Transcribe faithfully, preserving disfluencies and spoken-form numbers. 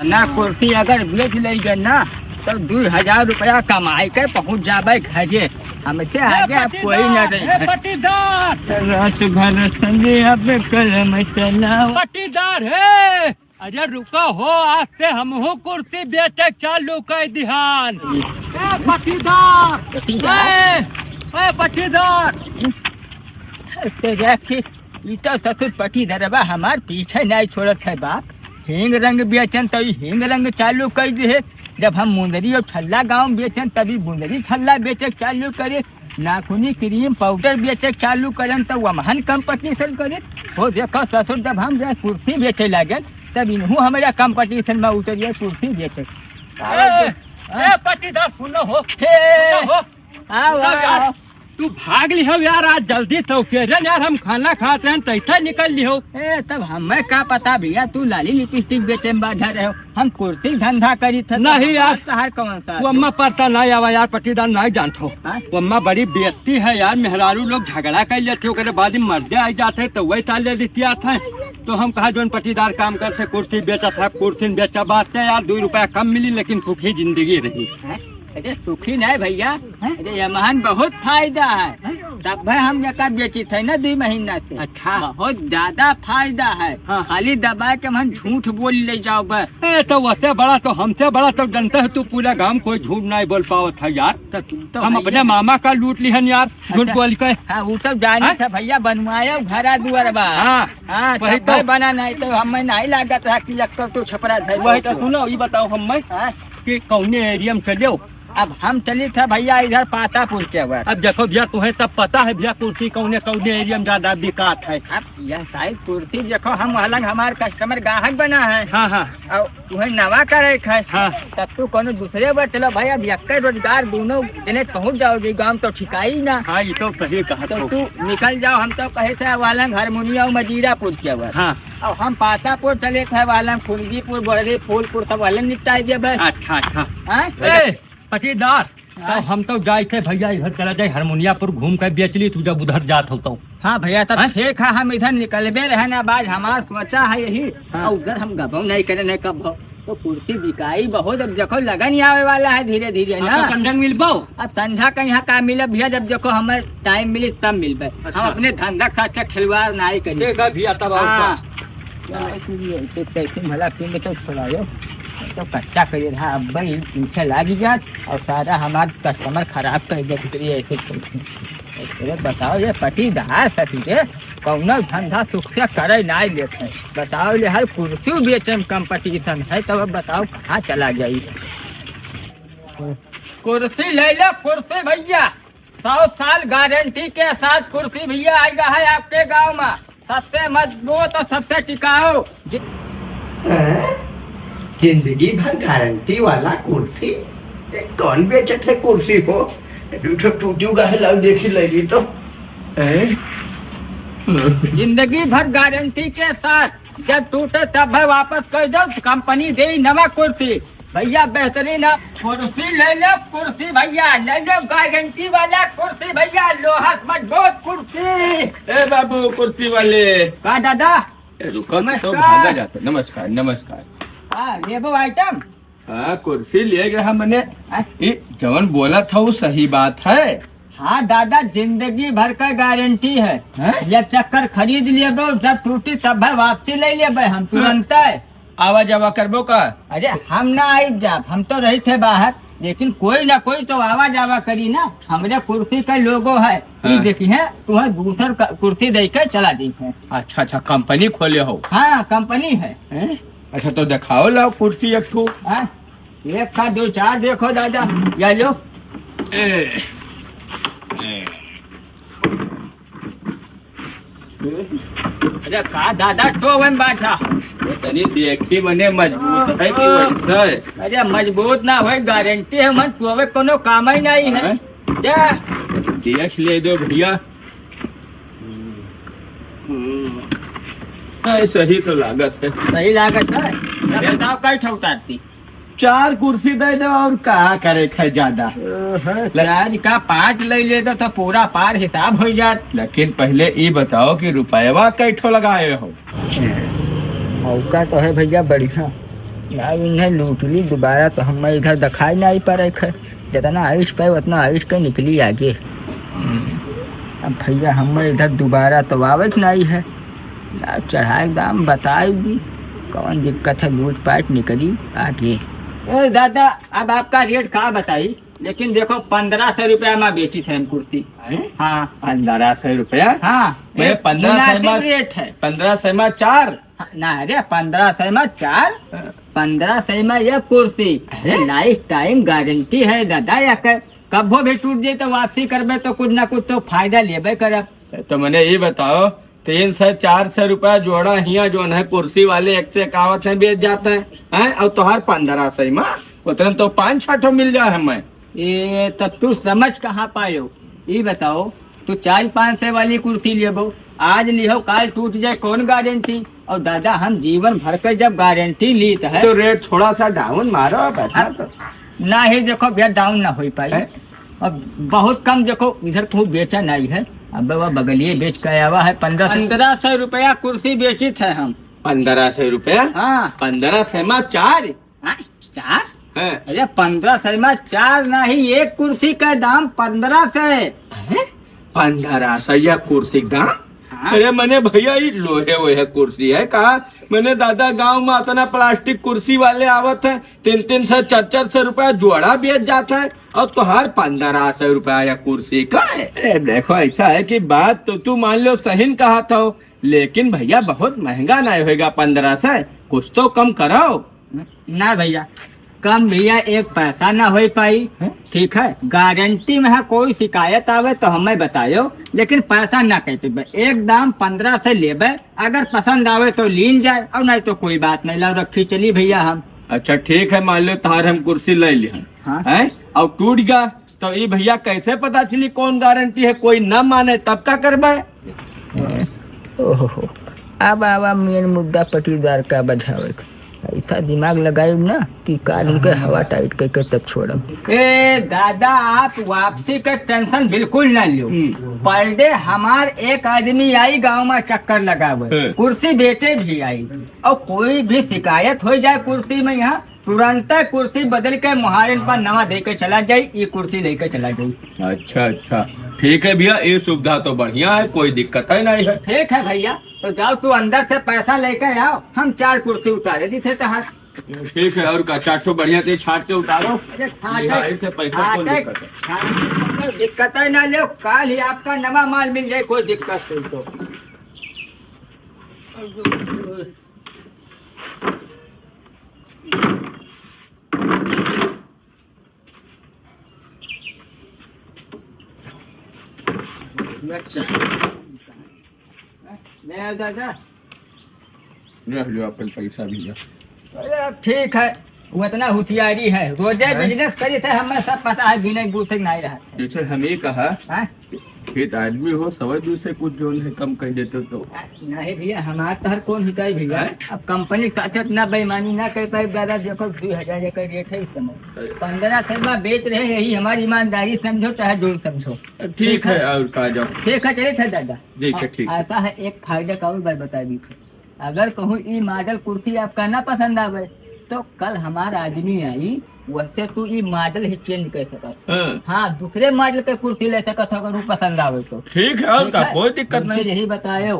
ना कुर्सी अगर बेच लेंगे ना, तो दू हजार रुपया कमाई के पहुँच जाबे घरे। हमसे ए आगे अब कोई ना पट्टीदार, रही। ए पट्टीदार। रात भर संगे अब कलम चलाओ। पट्टीदार है। अरे रुको हो, आज से हमहू कुर्सी बेचे चालू कर दिहान। ए पट्टीदार, पट्टीदार। ए, ए पट्टीदार। तेरा की, ई तो ससुर पट्टीदरवा हमार पीछे नहीं छोड़त है बाप। हींग रंग बेचन तो ई हींग रंग चालू कर दिहे। जब हम मुंदरी और छल्ला गाँव बेचन तभी मुंदरी छल्ला बेचे चालू करे। नाखूनी क्रीम पाउडर बेचे चालू करन तो वमहन कंपटीशन करे। हो देखो ससुर जब हम जाए कुर्सी बेचे लागन तब इनहू हमारा कंपटीशन में उतरिए कुर्सी बेचे। ए, ए, पट्टीदार सुनो हो, हे। सुनो हो। आओ, सुनो आओ, यार, आओ। तू भाग लिहो यार, आज जल्दी तो के रे यार, हम खाना खात रहन, तैसे निकल लिहो। ए, तब हमें का पता भैया, तू लाली लिपस्टिक बेचे में बाझा रहे हो, हम कुर्सी धंधा करी थे, तो नहीं यार। तहार कौन सा वो अम्मा परता नहीं आवा यार, पट्टीदार नहीं जानत हो। हाँ? वो अम्मा बड़ी बेइज्जती है यार, मेहरारू लोग झगड़ा कर लेते हो, ओकरे बाद में मर्दे आई जाते हैं, तो वही ताले रिसियात है। तो हम कहा जोन पट्टीदार काम करते, कुर्सी बेचा था, कुर्सी बेचा बात है यार, दो रुपया कम मिली लेकिन सुखी जिंदगी रही। हैं? अरे सुखी नहीं भैया, हैं? अरे यमहन बहुत फायदा है। हैं? तब है हम यका बेची थे ना दो महीना से। अच्छा। बहुत ज्यादा फायदा है। हाँ। खाली दबा के हम झूठ बोल ले जाओ बस। ए, तो वसे बड़ा तो हमसे बड़ा तो जनता है तू, पूरा गाँव कोई झूठ नहीं बोल पावत है यार। तो तू तो हम भैया अपने मामा का लूट लिहन यार, झूठ अच्छा। बोल के। हाँ, वो सब जानी हैं? था भैया, बनवाए घरा दुआर बा। हाँ। हाँ, वही तब तो। भाई बना नहीं तो हमें नहीं लागत रहा कि एक तो तू छपरा धर वही तो। सुनो, ये बताओ हमें हाँ? कि कौने एरिया में चलो? अब हम चली थे भैया इधर पातापुर के ओर। अब देखो भैया, तुम्हें सब पता है भैया, कुर्सी कौने कौने एरिया में ज्यादा बिकात है। अब यह साइड कुर्सी देखो, हम अलग हमार कस्टमर ग्राहक बना है। हाँ, हाँ। और तुम्हें नवा करे है। हाँ। तब तू कोनो दूसरे बार चलो भाई, अब यक्के रोजगार दोनों जने पहुंच जाओगे गांव तो ठिकाई ना। हाँ, ये तो सही कहा तो तू। तू निकल जाओ, हम तो कहे थे वालंग हारमोनिया और मजीरापुर के हुआ। हाँ। अब हम पातापुर चले थे, वालंग फुनगीपुर, बड़री, फूलपुर सब वाले निपटाई देबे। अच्छा, अच्छा। हाँ? ए, पटीदार, हाँ? तो हम तो जाए थे भैया, इधर चला जाए हारमोनियापुर घूम के बेच ली, तू जब उधर जात हो तो। हाँ भैया, तब हैं? ठीक है, हम इधर निकलबे रहे ना, बाज हमार सोचा है यही, हाँ। और उधर हम गबो नहीं करे ना कब हो। तो कुर्सी बिकाई बहुत, अब देखो लगन ही आवे वाला है धीरे धीरे हाँ, ना। तो संझा मिलबो? अब संझा का यहाँ का मिलब भैया, जब देखो हमें टाइम मिली तब मिलबे। अच्छा। हम अपने धंधा के साथ खिलवाड़ नहीं करी। ठीक है भैया, तब आओ हाँ। तो। यार, तू ये तो कैसे भला पीने तो छोड़ायो, तो कच्चा करिए रहा, अब भाई पीछे लाग जात और सारा हमार कस्टमर खराब कर देत रही ऐसे। अरे बताओ ये पटीदार सती रे, कौनो धंधा सुख से करे नाई लेत है। बताओ ले हर कुर्सी बेचे में कंपटीशन है, तब अब बताओ कहाँ चला जाई। कुर्सी ले लो, कुर्सी भैया, सौ साल गारंटी के साथ कुर्सी भैया आएगा है आपके गांव में, सबसे मजबूत और सबसे टिकाऊ। जि- हैं? जिंदगी भर गारंटी वाला कुर्सी? ये कौन बेचत है कुर्सी हो? दू ठो टूटी हुआ है, लाओ देखी लगी तो। हैं? जिंदगी भर गारंटी के साथ, जब टूटे तब है वापस कर दो, कंपनी दे नवा कुर्सी। भैया बेहतरीन है, कुर्सी ले लो, कुर्सी भैया ले लो, गारंटी वाला कुर्सी भैया, लोहा से मजबूत कुर्सी। ए बाबू कुर्सी वाले। का दादा? ए, रुको, तो नमस्कार। भागा जाता। नमस्कार, नमस्कार। हाँ, लेबो आइटम? हाँ, कुर्सी ले गया मने। हाँ। ई जवन बोला था, वो सही बात है। हाँ दादा, जिंदगी भर का गारंटी है। हैं? ये चक्कर खरीद लेबो, जब टूटी तब है वापसी ले लेबे हम हाँ। तुरंत है। आवा जावा करबो का? अरे हम ना आइब जाब, हम तो रही थे बाहर, लेकिन कोई ना कोई तो आवा जावा करी ना। हमरे कुर्सी का लोगो है, ई हाँ। देखी है, तुम्हें दूसर क-, कुर्सी दे के चला दी है। अच्छा, अच्छा, कंपनी खोले हो? हाँ, कंपनी है। हैं? अच्छा, तो दिखाओ, लाओ कुर्सी एक ठो। हाँ? एक का दो चार देखो दादा, या लो। ए, ए। अरे का दादा, तो वन बाटा। ये तनी देखी मने मजबूत है कि वैसा है? अरे मजबूत ना होए, गारंटी है, मन टोवे कोनो काम ही नहीं है। हैं? जा। देख ले दो भैया। हाँ, सही तो लागत है। सही लागत है। तब बताओ, कई ठे उतारती? चार कुर्सी दे दो और का करे है ज्यादा? ओहो, ले- चार का पाँच ले लेता तो पूरा पार हिसाब हो जात। लेकिन पहले ई बताओ कि रुपयवा कई ठो लगाए हो? मौका तो है भैया बढ़िया, ना, इन्हें लूट ली दोबारा तो हम इधर दिखाई नहीं पड़े खे। जितना आइस पाए उतना आइस के निकली आगे। अब भैया हम इधर दोबारा तो आवत नहीं है। ना, चढ़ाए दाम बताई दी, कौन दिक्कत है, लूट पाट निकली आगे। ए दादा, अब आपका रेट का बताई, लेकिन देखो, पन्द्रह सौ रुपया में बेची थे हम कुर्सी। हैं? हाँ। पन्द्रह सौ रुपया? हाँ, मैं एक पन्द्रह सौ मुनासिब में, रेट है। पन्द्रह सौ में चार? हाँ, ना रे, पन्द्रह सौ में चार। हाँ। पन्द्रह सौ में ये कुर्सी। अरे? लाइफ टाइम गारंटी है दादा, या कर, कभो भी टूट जाए तो वापसी करबे तो कुछ ना कुछ तो फायदा लेबे करब। तो मने ये बताओ, तीन सौ चार सौ रुपया जोड़ा हिया जोन है कुर्सी वाले, एक से एक आवत है, बेच जाते हैं, हैं? और तोहार पन्द्रह सौ में उतरन तो पाँच छठो मिल जाए हमें। ए, तब तू समझ कहाँ पायो? ई बताओ, तू चार पाँच सौ वाली कुर्सी लेबो, आज लिहो, काल टूट जाए, कौन गारंटी? और दादा, हम जीवन भर के जब गारंटी लीत है तो रेट थोड़ा सा डाउन मारो, बैठा अब तो। ना ही देखो भैया, डाउन ना हो पाई। हैं? अब बहुत कम, देखो, इधर खूब बेचा नहीं है। अब वह बगलिए बेच के आवा है, पन्द्रह सौ। पन्द्रह सौ रुपया कुर्सी बेचित है हम। पन्द्रह सौ रुपया? हाँ। पन्द्रह सौ में चार? हाँ, चार? हाँ। अरे, पन्द्रह सौ में चार नहीं, एक कुर्सी का दाम पन्द्रह सौ। हैं? पन्द्रह सौ या कुर्सी का दाम? हाँ। अरे मने भैया, ई लोहे वोहे कुर्सी है का? मने दादा, गांव में इतना प्लास्टिक कुर्सी वाले आवत हैं, तीन तीन सौ, चार चार सौ रुपया जोड़ा बेच जात है, और तोहार पन्द्रह सौ रुपया या कुर्सी का है। अरे देखो, ऐसा है कि बात तो तू मान लो सही न कहा था, लेकिन भैया बहुत महंगा नहीं होएगा पन्द्रह सौ, कुछ तो कम करो। ना भैया, कम भैया एक पैसा ना हो पाई। हैं? ठीक है, गारंटी में है, कोई शिकायत आवे तो हमें बतायो, लेकिन पैसा ना कहते बे। एक दाम पन्द्रह सौ लेबे, अगर पसंद आवे तो लीन जाए, और नहीं तो कोई बात नहीं, लाओ रखी चली भैया हम। अच्छा ठीक है, मान लो तार हम कुर्सी ले ली हम, हाँ। हैं? और टूट गया तो ई भैया कैसे पता चली कौन गारंटी है, कोई ना माने तब का करबे? ओहो, अब आवा मेन मुद्दा पटीदार का बजावे के। ऐसा दिमाग लगाई ना कि काल उनके हवा टाइट करके तब छोड़ब। ए दादा, आप वापसी के टेंशन बिल्कुल ना लो। हम्म। पर डे हमार एक आदमी आई गांव में चक्कर लगावे, हम्म। कुर्सी बेचे भी आई, और कोई भी शिकायत हो जाए कुर्सी में, यहाँ तुरंत कुर्सी बदल के मुहारिन पर नवा दे के चला जाई, ये कुर्सी लेके चला जाई। अच्छा अच्छा, ठीक है भैया, ये सुविधा तो बढ़िया है, कोई दिक्कत ही नहीं है। ठीक है भैया, तो जाओ तू अंदर से पैसा लेके आओ, हम चार कुर्सी उतारे दी थे तहार। ठीक है, और का चार ठो बढ़िया से छाट के उतारो। अरे छाटे, हाँ, इसे पैसा कौन छाटे, दिक्कत है? छाटे, दिक्कत है ना, ले काल ही आपका नवा माल मिल जाए, कोई दिक्कत नहीं तो। अच्छा। ले आओ दादा। रख लो अपन पैसा भैया। अरे अब ठीक है, वो इतना होशियारी है, रोजे हैं? बिजनेस करी थे, हमें सब पता है, बिना बूथे नहीं रहा। जैसे हम ही कहा, हाँ? फिर आदमी हो, सवा दू से कुछ जोन है कम कर देते तो। नहीं भैया, हमार तो हर कौन हिकाई भैया। हैं? अब कंपनी के साथ इतना बेईमानी ना कर पाए दादा, देखो दो हजार एक रेट है इस समय। अरे। पन्द्रह सौ में बेच रहे, यही हमारी ईमानदारी समझो चाहे जोर समझो। ठीक है, और का जाओ। ठीक है, चलिए थे दादा। ठीक है, ठीक है। ऐसा है, एक फायदा का और बात बता दी। अगर कहूँ ई मॉडल कुर्सी आपका ना पसंद आवे, तो कल हमार आदमी आई, वैसे तू ई मॉडल ही चेंज कर सकत। हाँ। हाँ, दूसरे मॉडल के कुर्सी ले सकत हो, अगर वो पसंद आवे तो। ठीक है, और ठीक का, है? कोई दिक्कत हमसे नहीं। यही बतायो।